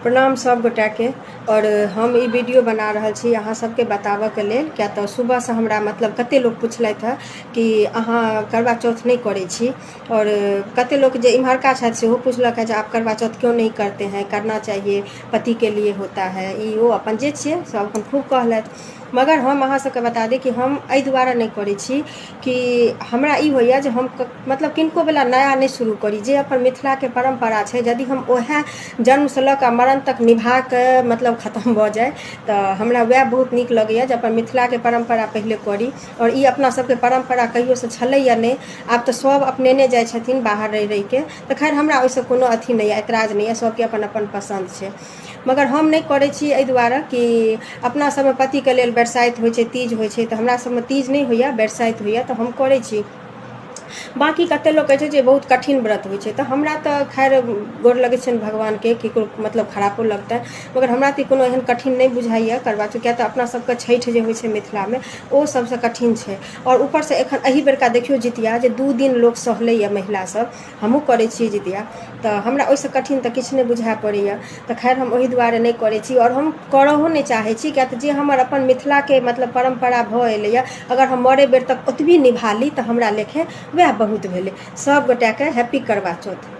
प्रणाम सब गोटाके। आओर हम ई वीडियो बना रहल छी अहाँ सबके बताबऽके लेल, किया तऽ सुबहसँ हमरा मतलब कते लोक पुछलथि हँ कि अहाँ करवा चौथ नहि करै छी। आओर कते लोक जे इम्हरका छथि सेहो पुछलक हँ जे आप करवा चौथ क्यों नहीं करते हैं, करना चाहिए, पति के लिए होता है, ई ओ अपन जे छियै सब अपन खूब कहलथि। मगर हम अहाँ सबके बता दी कि हम एहि दुआरे नहि करै छी कि हमरा ई होइए जे हम मतलब किनको वला नया नहि शुरू करी। जे अपन मिथिलाके परम्परा छै, यदि हम वएह जन्मसँ लऽ कऽ मरण तक निभा कऽ मतलब खतम भऽ जाइ तऽ हमरा वएह बहुत नीक लगैए जे अपन मिथिलाके परम्परा पहिले करी। आओर ई अपना सबके परम्परा कहियोसँ छलैए नहि, आब तऽ सब अपनेने जाइ छथिन बाहर रहि रहिके। तऽ खैर हमरा ओहिसँ कोनो अथी नहि यऽ, एतराज नहि यऽ, सबके अपन अपन पसन्द छै। मगर हम नहि करै छी एहि दुआरे कि अपना सबमे पतिके लेल बरसाइत होइ छै, तीज होइ छै, तऽ हमरा सबमे तीज नहि होइए, बरसाइत होइए, तऽ हम करै छी। बाँकी कते लोक कहै छै जे बहुत कठिन व्रत होइ छै, तऽ हमरा तऽ खैर गोर लगै छनि भगवानके, ककरो मतलब खरापो लगतनि, मगर हमरा तऽ कोनो एहन कठिन नहि बुझाइए करवा चौथ। किएक तऽ अपना सबके छठि जे होइ छै मिथिलामे ओ सबसँ कठिन छै। आओर ऊपरसँ एखन एहि बेरका देखियौ जितिया जे 2 दिन लोक सहलैए महिला सब, हमहूँ करै छी जितिया, तऽ हमरा ओहिसँ कठिन तऽ किछु नहि बुझाए पड़ैए। तऽ खैर हम ओहि दुआरे नहि करै छी आओर हम करहो नहि चाहै छी, किएक तऽ जे हमर अपन मिथिलाके मतलब परम्परा भऽ एलैए, अगर हम मरै बेर तक ओतबी निभा ली तऽ हमरा लेखे वएह बहुत भेलै। सभ गोटाके हैप्पी करवा चौथ।